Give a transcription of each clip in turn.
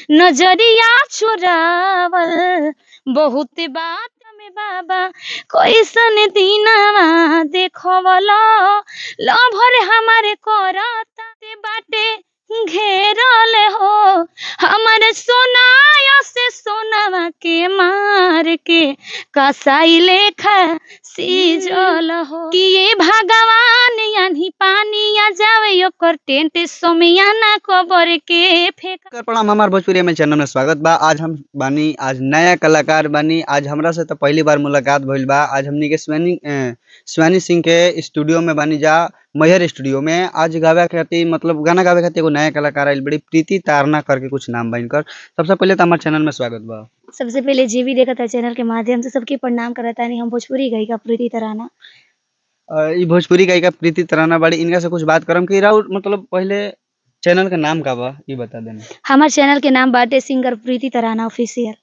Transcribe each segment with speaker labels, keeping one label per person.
Speaker 1: नजरिया चुरावल बहुत बात में बाबा कैसन दीनावा देखवल लभर हमारे करता बाटे घेरल हो हमारे सोनाया से सोनावा के मार के कसाई लेखा सीजल हो कि ये भगवान यानी पानी आ जावे ओकर टेंट सोमियाना कबर के फेंक।
Speaker 2: प्रणाम, हमार भोजपुरी में चैनल में स्वागत बा। आज हम बानी, आज नया कलाकार बानी। आज हमरा से तो पहली बार मुलाकात भइल बा। आज हमनी के स्वानी सिंह के स्टूडियो में बानी जा, मैहर स्टूडियो में। आज गावे खातिर, मतलब गाना गावे खातिर एगो नया कलाकार आइल बड़ी, प्रीति तारना करके कुछ नाम बा इनकर। सबसे पहले तो हमार चैनल में स्वागत बा।
Speaker 1: सबसे पहले जे भी देखता चैनल के माध्यम से सबके प्रणाम करता। हम भोजपुरी गायिका प्रीति तराना।
Speaker 2: ई भोजपुरी गायिका प्रीति तराना बाड़ी, इनका से कुछ बात करम कि राउर मतलब पहले चैनल का नाम का बा ई बता देना।
Speaker 1: हमार चैनल के नाम बाटे सिंगर प्रीति तराना ऑफिशियल।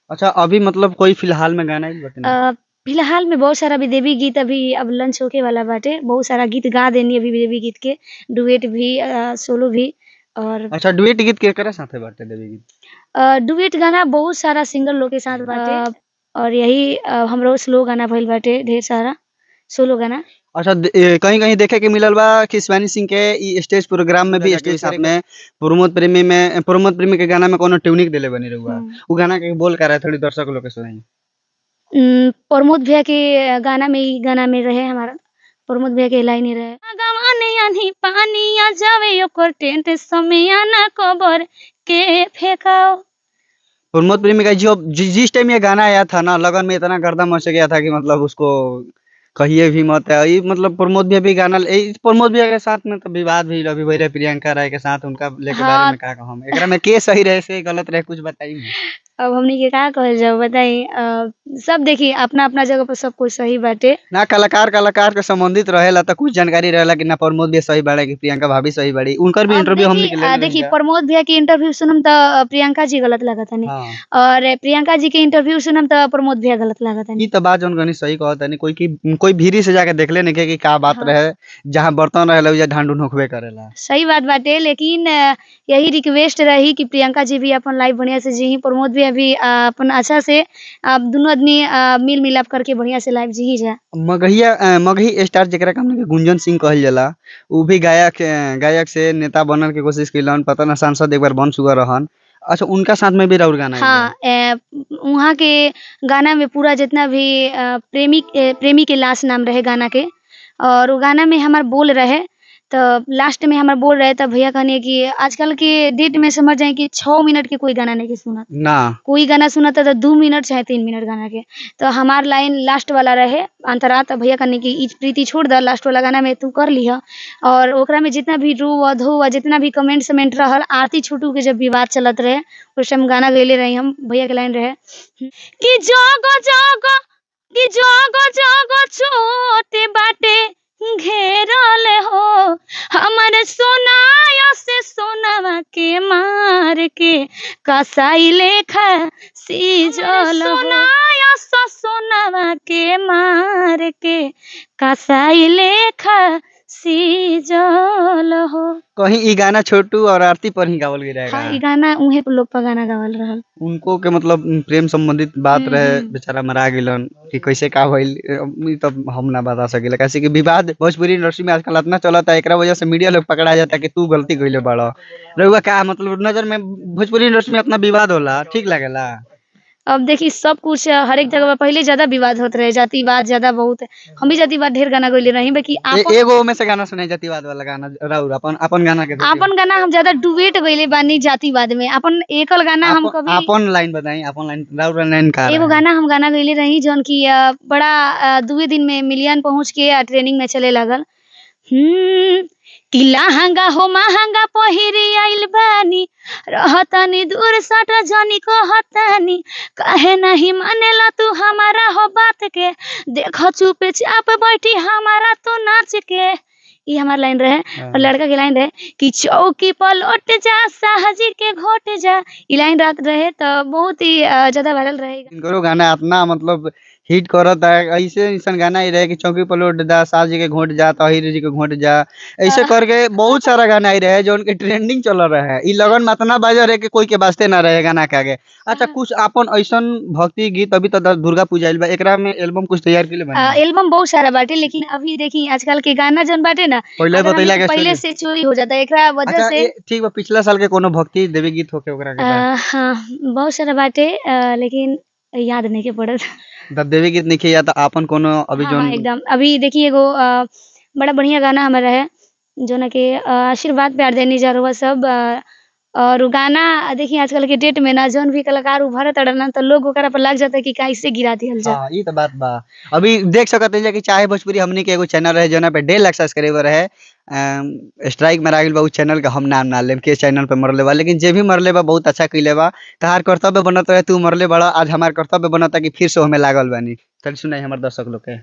Speaker 2: अच्छा, अभी मतलब कोई फिलहाल में गाना आइल बाटे ना?
Speaker 1: फिलहाल में बहुत सारा अभी देवी गीत अभी अब लंच होके वाला बाटे। बहुत सारा गीत गा देनी अभी देवी गीत के, डुएट भी, सोलो भी। और
Speaker 2: अच्छा, डुएट गीत केकरा साथे बाटे देवी गीत?
Speaker 1: डुएट गाना बहुत सारा सिंगर लोग के साथ बाटे। और यही हमरो स्लो गाना भइल बाटे, ढेर सारा सोलो गाना।
Speaker 2: अच्छा, कहीं कहीं देखे के मिलल बा कि शिवानी सिंह के ई स्टेज प्रोग्राम में भी स्टेज साथ में प्रमोद प्रेमी में, प्रमोद प्रेमी के गाना में कोनो ट्यूनिक देले बनी रहुआ। उ गाना के बोल कर थोड़ी दर्शक लोग के सुनाई।
Speaker 1: प्रमोद भैया के गाना में, ई गाना में रहे हमारा प्रमोद भैया के लाइन ही रहे। गवाने यानी पानी आ जावे ओकर टेंट समियाना कबर के फेंकाओ।
Speaker 2: प्रमोद प्रेमी का जो जिस टाइम ये गाना आया था ना, लगन में इतना गर्दा मच गया था कि मतलब उसको कहिए भी मत। ये मतलब प्रमोद भैया भी गाना, प्रमोद भैया के साथ में तो विवाद भी अभी भई रहे प्रियंका राय के साथ, उनका लेके
Speaker 1: हाँ।
Speaker 2: बारे में का कहम, एकरा में के सही रहे से गलत रहे कुछ बताई।
Speaker 1: अब हमनी के का कहल जाओ बताई। सब देखी अपना अपना जगह पर सब कुछ सही बाटे
Speaker 2: ना। कलाकार कलाकार के संबंधित रहेला तो कुछ जानकारी रहेला कि ना प्रमोद भैया सही बाड़े कि प्रियंका भाभी सही बाड़ी। उनकर भी इंटरव्यू हमनी के ले
Speaker 1: देखी प्रमोद भैया के इंटरव्यू सुनम तो प्रियंका जी गलत लागत हनी।
Speaker 2: हाँ।
Speaker 1: और प्रियंका जी के इंटरव्यू सुनम तो प्रमोद भैया गलत लागत हनी।
Speaker 2: ई तो बात जौन गनी सही कहत हनी। कोई की कोई भीरी से जाके देखले नहीं कि का बात
Speaker 1: हाँ।
Speaker 2: रहे, जहाँ बर्तन रहेला उजा ढांढ होखबे करेला।
Speaker 1: सही बात बाटे, लेकिन यही रिक्वेस्ट रही कि प्रियंका जी भी अपन लाइफ बढ़िया से जी, प्रमोद भैया भी अपन अच्छा से दोनों आदमी मिल मिलाप करके बढ़िया से लाइफ जी जा।
Speaker 2: मगहिया मगही स्टार जेकरा के हमनी के गुंजन सिंह कहल जाला, उ भी गायक गायक से नेता बनल के कोशिश कैलन, पता ना सांसद एक बार बन चुका रहन। अच्छा, उनका साथ में भी राउर गाना?
Speaker 1: हाँ, वहाँ के गाना में पूरा जितना भी प्रेमी प्रेमी के लास्ट नाम रहे गाना के, और वो गाना में हमार बोल रहे तो लास्ट में हमार बोल रहे। तब भैया कहने कि आजकल के डेट में समझ जाए कि 6 मिनट के कोई गाना नहीं के सुनत
Speaker 2: ना,
Speaker 1: कोई गाना सुनता तो 2 मिनट चाहे 3 मिनट गाना के। तो हमार लाइन लास्ट वाला रहे अंतरा, तो भैया कहने कि ई प्रीति छोड़ the last वाला गाना में तू कर लिह। और ओकरा में जितना भी रो व धो व जितना भी कमेंट समेंट रहल, आरती छोटू के जब विवाद चलत रहे उस टाइम गाना गैले रही हम, भैया के लाइन रहे कि जागो जागो कि जागो जागो छोटे बाटे घेरल हो हमारे सोनाया से सोनावा के मार के कसाई लेखा सीजल हो। सोनाया से सोनावा के मार के कसाई लेखा सीजल हो।
Speaker 2: कहीं ई गाना छोटू और आरती पर ही गावल गई
Speaker 1: हाँ, ई गाना उहे लोग पर गाना गावल रहल।
Speaker 2: उनको के मतलब प्रेम संबंधित बात रहे, बेचारा मरा गेलन कि कैसे का भइल ई तो हम ना बता सकेला। कैसे कि विवाद भोजपुरी इंडस्ट्री में आजकल इतना चलता है, एकरा वजह से मीडिया लोग पकड़ा जाता कि तू गलती कइले बाड़ा। रउआ का मतलब नजर में भोजपुरी इंडस्ट्री में इतना विवाद होला ठीक लागेला?
Speaker 1: अब देखी सब कुछ हर एक जगह पर पहले ज्यादा विवाद होत रहे, जातिवाद ज्यादा बहुत। हम भी जातिवाद ढेर गाना गइले रही, बाकी
Speaker 2: एगो में से गाना सुनाई जातिवाद वाला गाना राउर अपन अपन गाना के
Speaker 1: अपन गाना हम ज्यादा डुएट गइले बानी जातिवाद में। अपन एकल गाना हम कभी
Speaker 2: अपन लाइन बताई, अपन लाइन राउर लाइन का
Speaker 1: एगो गाना हम गाना गइले रही जौन की बड़ा 2 दिन में मिलियन पहुंच के ट्रेनिंग में चले लागल। कि लहंगा हो महंगा पहिरी आइल बानी, रहतानी दूर सट जनी कहतानी, काहे नहीं मानेला तू हमारा हो बात के, देख चुप चाप बैठी हमारा तो नाच के। ये हमार लाइन रहे। और लड़का के लाइन रहे कि चौकी पर लौट जा साहजी के घोट जा, ये लाइन रात रहे। तो बहुत ही ज्यादा वायरल रहे।
Speaker 2: इनकरो गाना इतना मतलब हिट करत है। ऐसे ऐसन गाना ही रहे कि चौकी पर लौट जा, सास जी के घोट जा, ताहिर जी के घोट जा, ऐसे करके बहुत सारा गाना ही रहे जो उनके ट्रेंडिंग चल रहा है। ई लगन में इतना बाजा रहे कि कोई के वास्ते ना रहे गाना के आगे। अच्छा, कुछ अपन ऐसन भक्ति गीत अभी तो दुर्गा पूजा आइल बा, एकरा में एल्बम कुछ तैयार के लिए?
Speaker 1: एल्बम बहुत सारा बाटे, लेकिन अभी देखी आजकल के गाना जन बाटे ना,
Speaker 2: पहले
Speaker 1: अगर
Speaker 2: बतैला
Speaker 1: हमनी
Speaker 2: के
Speaker 1: के पहले
Speaker 2: स्टोरी।
Speaker 1: से चोरी हो जाता है एकरा वजह
Speaker 2: अच्छा
Speaker 1: से।
Speaker 2: ठीक बा, पिछला साल के कोनो भक्ति देवी गीत होके ओकरा के बा?
Speaker 1: हाँ, बहुत सारा बाटे, लेकिन याद नहीं के पड़त।
Speaker 2: तब देवी गीत नहीं या तो आपन कोनो अभी
Speaker 1: हाँ,
Speaker 2: जोन?
Speaker 1: हाँ, एकदम। अभी देखिए एगो बड़ा बढ़िया गाना हमारा है जो ना के आशीर्वाद प्यार देनी जा रहुआ सब, और उ गाना देखिए आजकल के डेट में ना जौन भी कलाकार उभरत ना तो लोग ओकरा पर लग जाता है कि कैसे गिरा दिहल जा।
Speaker 2: हाँ, ई तो बात बा। अभी देख सकत है कि चाहे भोजपुरी हमनी के एगो चैनल रहे जोना पे 1.5 लाख सब्सक्राइबर रहे, स्ट्राइक मारा गेल बा। उ चैनल के हम नाम ना लेम के चैनल पे मरले बा, लेकिन जे भी मरले बा बहुत अच्छा कइले बा। तहार कर्तव्य बनत रहे, तू मरले बड़ा, आज हमार कर्तव्य बनत है कि फिर से हमें लागल बानी। चल सुनाई हमार दर्शक लोग के।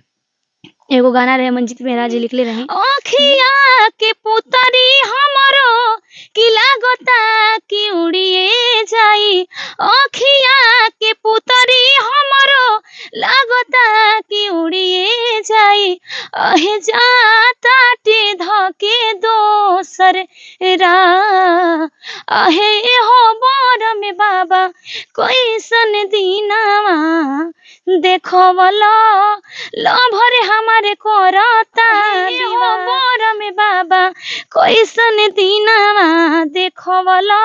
Speaker 1: एगो गाना रहे मंजीत मेहरा जी लिखले रहे, आँखिया के पुतरी हमरो की लागता कि उड़िए जाई, आँखिया के पुतरी हमरो लागता कि उड़िए जाई, अहे जाता टे धके दोसर रा, अहे हो बर में बाबा कैसन दीनावा देखवला लभर हमारे करता हो बर में बाबा कैसन दीनावा देखवला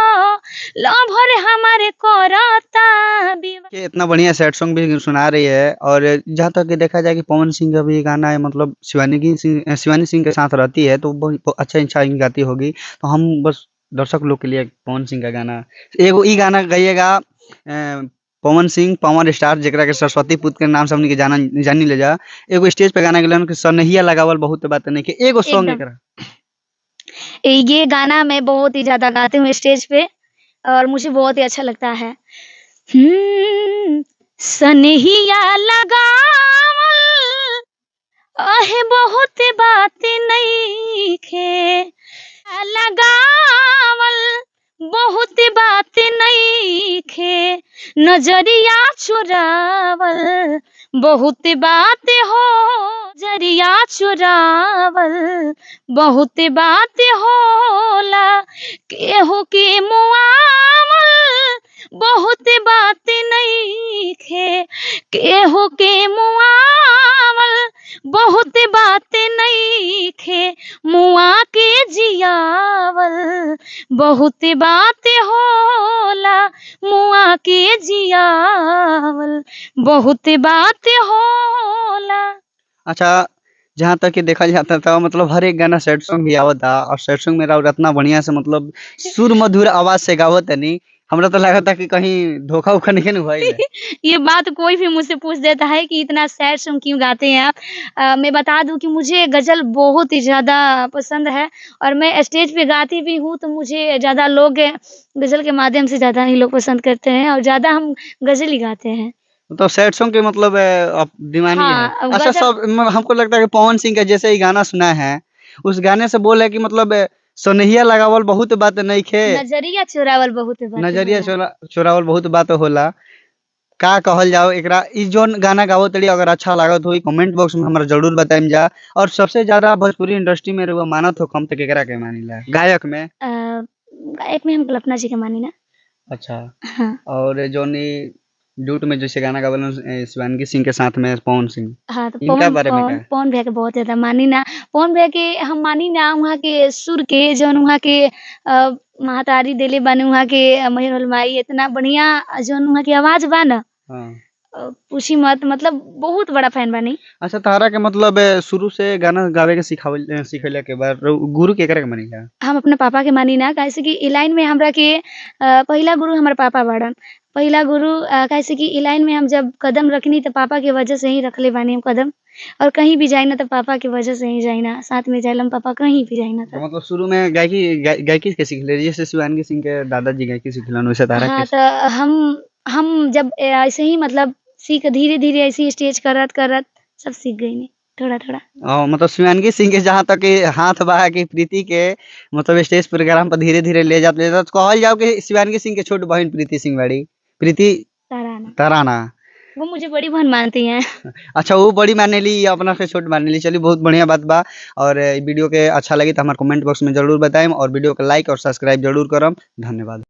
Speaker 1: लभर हमारे करता विवाह।
Speaker 2: के इतना बढ़िया सैड सॉन्ग भी सुना रही है। और जहाँ तक कि देखा जाए कि पवन सिंह का भी गाना है, मतलब शिवानी सिंह के साथ रहती है तो बहुत अच्छा अच्छा गाती होगी। तो हम बस दर्शक लोग के लिए पवन सिंह का गाना एगो ई गाना गाइएगा, पवन सिंह पवन स्टार जेकरा के सरस्वती पुत्र के नाम से हमनी के जाना जानी ले जा, एगो स्टेज पे गाना गेलन कि सनहिया लगावल बहुत बात नहीं के एगो सॉन्ग
Speaker 1: एकदम।
Speaker 2: एकरा।
Speaker 1: ये गाना मैं बहुत ही ज्यादा गाती हूँ स्टेज पे और मुझे बहुत ही अच्छा लगता है। सनहिया लगावल अहे बहुत बात नहीं खे, लगावल बहुत बात नहीं खे, नजरिया चुरावल बहुत बात हो, नजरिया चुरावल बहुत बात होला, केहू के मुआवल बहुत बात नहीं खे, केहू के मुआवल बहुत बात नहीं खे, मुआ के जियावल बहुत बात होला, मुआ के जियावल बहुत बात होला।
Speaker 2: अच्छा, जहाँ तक कि देखा जाता था मतलब हर एक गाना सैड सॉन्ग भी आवत था और सैड सॉन्ग मेरा और इतना बढ़िया से मतलब सुर मधुर आवाज से गावत नहीं, हमरा तो लगता कि कहीं धोखा उखा नहीं न भइल।
Speaker 1: ये बात कोई भी मुझसे पूछ देता है कि इतना सैड सॉन्ग क्यों गाते हैं आप। मैं बता दूं कि मुझे गज़ल बहुत ही ज़्यादा पसंद है और मैं स्टेज पे गाती भी हूँ तो मुझे ज़्यादा लोग गज़ल के माध्यम से ज़्यादा ही लोग पसंद करते हैं और ज़्यादा हम गज़ल ही गाते हैं।
Speaker 2: तो सैड सॉन्ग के मतलब आप दीवानी
Speaker 1: हाँ,
Speaker 2: है।
Speaker 1: अब
Speaker 2: अच्छा,
Speaker 1: गज़ल
Speaker 2: सब हमको लगता है कि पवन सिंह का जैसे ही गाना सुना है उस गाने से बोले कि मतलब सोनहिया लगावल बहुत बात नहीं खे,
Speaker 1: नजरिया चुरावल बहुत बात
Speaker 2: नजरिया
Speaker 1: होला।
Speaker 2: चोरावल बहुत बात होला। का कहल जाओ एकरा, ई जोन गाना गावत रही अगर अच्छा लागत होई कमेंट बॉक्स में हमरा जरूर बताइम जा। और सबसे ज्यादा भोजपुरी इंडस्ट्री में रउआ मानत हो कम तक एकरा के मानिला गायक में?
Speaker 1: गायक में हम कल्पना जी के मानिला।
Speaker 2: अच्छा।
Speaker 1: हाँ।
Speaker 2: और जोन ई डूट में जैसे गाना गावलन शिवानगी सिंह के साथ में पवन सिंह,
Speaker 1: हाँ, तो
Speaker 2: इनका बारे में का?
Speaker 1: पवन भैया के बहुत ज्यादा मानी ना, पवन भैया के हम मानी ना, वहाँ के सुर के जौन वहाँ के महतारी देले बानी, वहाँ के महिर माई इतना बढ़िया जौन वहाँ के आवाज बा ना,
Speaker 2: हाँ।
Speaker 1: पूछी मत, मतलब बहुत बड़ा फैन बानी।
Speaker 2: अच्छा, तारा के मतलब शुरू से गाना गावे के सिखावल सिखैला के बाद गुरु केकरा के मानिला?
Speaker 1: हम अपने पापा के मानी ना, काहे कि ई लाइन में हमरा के पहिला गुरु हमार पापा बाड़न। पहिला गुरु काहे कि ई लाइन में हम जब कदम रखनी तो पापा के वजह से ही रखले बानी हम कदम, और कहीं भी जाए ना तो पापा के वजह से ही जाए ना, साथ में जाए हम पापा कहीं भी जाए ना
Speaker 2: तो मतलब शुरू में गायकी के सीख ले, जैसे शिवानगी सिंह के दादाजी गायकी सिखलन वैसे तारा
Speaker 1: हाँ,
Speaker 2: के?
Speaker 1: तो हम जब ऐसे ही मतलब सीख धीरे धीरे ऐसे ही स्टेज करत करत सब सीख गई नी थोड़ा थोड़ा।
Speaker 2: मतलब शिवानगी सिंह के जहाँ तक हाथ बा कि प्रीति के मतलब स्टेज प्रोग्राम पर धीरे धीरे ले जाते ले जाते, कहल जाओ कि शिवानगी सिंह के छोट बहन प्रीति सिंह बाड़ी, प्रीति
Speaker 1: तराना।
Speaker 2: तराना।
Speaker 1: वो मुझे बड़ी बहन मानती हैं।
Speaker 2: अच्छा, वो बड़ी मानेली या अपना से छोट मानेली। चलिए बहुत बढ़िया बात बा। और वीडियो के अच्छा लगी तो हमारे कमेंट बॉक्स में जरूर बताएम और वीडियो के लाइक और सब्सक्राइब जरूर करम। धन्यवाद।